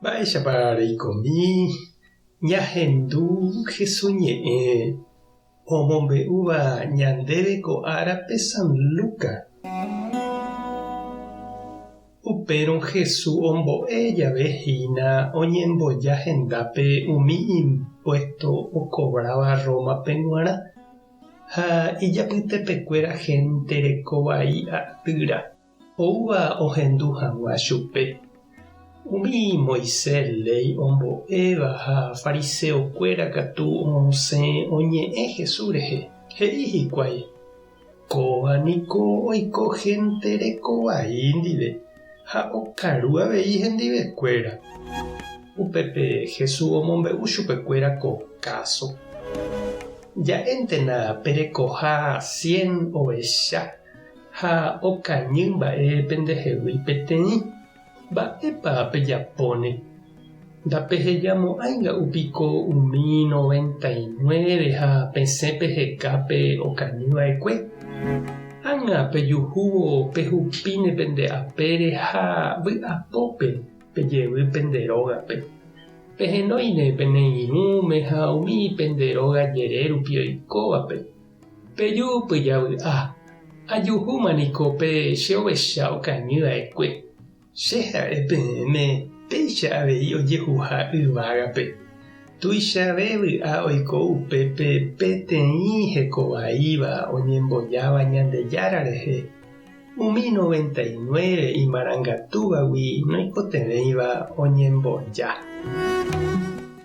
Mba'éichapa reikomi ñahendu Jesús ñe'ẽ omombe'úva ñandéve ko árape San Lucas? Upérõ Jesús ombo'e jave hína oñemboja hendápe umi impuésto okovráva Rómape g̃uarã ha ijapytepekuéra hénte reko vai atýra. Oúva ohendu hag̃ua chupe. Umi Moisés léi ombo'éva ha fariseokuéra katu osẽ oñe'ẽ Jesús rehe. He'i hikuái, Kóva niko oiko hénte reko vai ndive ha okaru avei hendivekuéra. Upépe Jesús omombe'u chupekuéra ko káso. Ja'éntena perekoha cien ovecha. Ha okañy mba'e pendehegui peteĩ, mba'épa pejapóne? Ndapehejamo'ãi nga'u piko umi 99 ha pesẽ peheka pe okañy va'ekue? Ág̃a pejuhúvo pehupíne pende apére ha vy'apópe pejevy pende rógape. Pehenóine pene irũme ha umi pende róga jere rupi oikóvape. Peju pyjavy'a, ajuhúma niko pe che ovecha okañy va'ekue. Che ha'e peẽme péicha avei ojehuha yvágape. Tuichave vy'a oiko upépe peteĩ hekovaíva oñembojáva Ñandejára rehe, umi 99 imarangatúvagui noikotevẽiva oñemboja.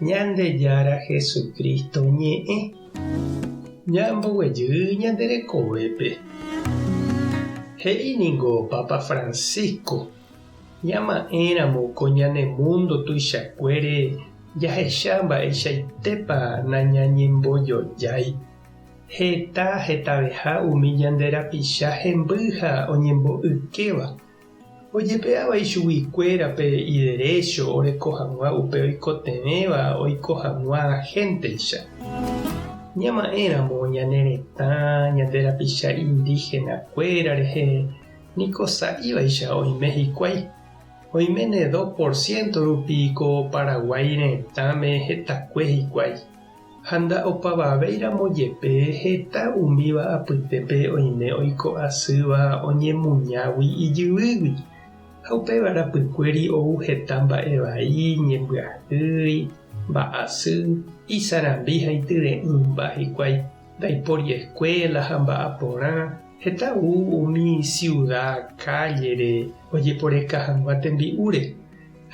Ñandejára Jesucristo ñe'ẽ. Ñamboguejy ñande rekovépe. He'i ningo Papa Francisco, Ñama'ẽramo ko ñane múndo tuichakuére jahecha mba'eichaitépa nañañembojojái. Heta hetaveha umi ñande rapicha hemby ha oñembo'ykéva. Ojepe'áva ichuguikuéra pe iderécho oreko hag̃ua upe oikotevẽva oiko hag̃ua hénteicha. Ñama'ẽramo ñane retã, ñande rapicha indígena-kuéra rehe niko sa'ívaicha oime hikuái. Oiméne dos por ciento rupi ko Paraguái retãme hetakue hikuái. Ha nda'opavavéiramo jepe heta umíva apytépe oime oiko asýva oñemuñágui ijyvýgui, ha upéva rapykuéri ou heta mba'e vai, ñembyahýi, mba'asy, isarambi ha ityre'ỹmba hikuái, ndaipóri eskuéla ha mba'aporã, heta ou umi siuda kállere ojeporeka hag̃ua tembi'úre.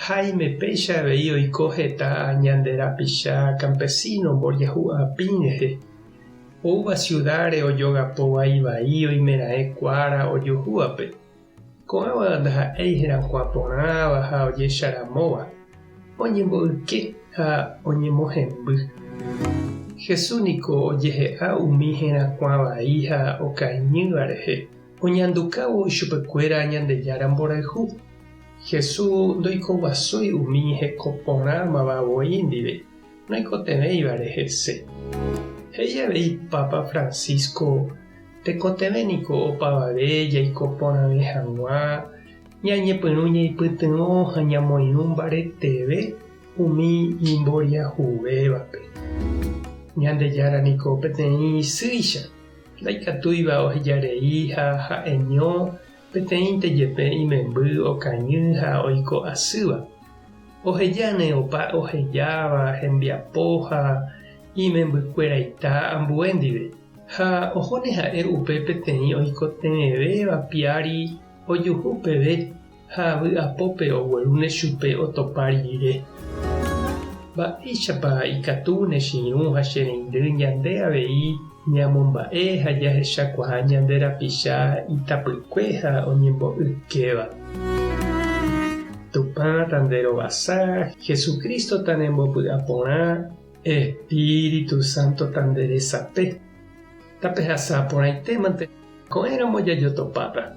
Háime péicha avei oiko heta ñande rapicha campesino mboriahu apĩ rehe. Oúva ciudad-re ojogapo vai vai oimeraẽ kuára ojuhúvape. Ko'ãva ndaha'éi herakuã porãva ha ojecharamóva, oñemboyke ha oñemohemby. Jesús niko ojehe'a umi herakuã vai ha okañýva rehe, oñandukávo ichupekuéra Ñandejára mborayhu. Jesús ndoikoguasúi umi heko porãmava voi ndive, noikotevẽivare hese. He'i avei Papa Francisco, Tekotevẽ niko opavave jaiko porãve hag̃ua, ñañepyrũ ñaipytyvõ ha ñamoirũ mbareteve umi imboriahuvévape. Ñandejára niko peteĩ sýicha, ndaikatúiva ohejarei ha ha'eño Peteĩnte jepe imemby okañy ha oiko asýva. Ohejáne opa ohejáva hembiapo ha imembykueraita ambue ndive, ha ohóne ha'e upe peteĩ oikotevẽvéva piári ojuhu peve ha vy'apópe oguerúne chupe otopa rire. Mba'éichapa ikatúne che irũ ha che reindy ñande avei ñamomba'e ha jahechakuaa ñande rapicha itapykue ha oñembo'ykéva? Tupã tanderovasa, Jesucristo tanembopy'aporã, Espíritu Santo tanderesape. Tapehasa porãitémante, ko'ẽramo jajotopáta.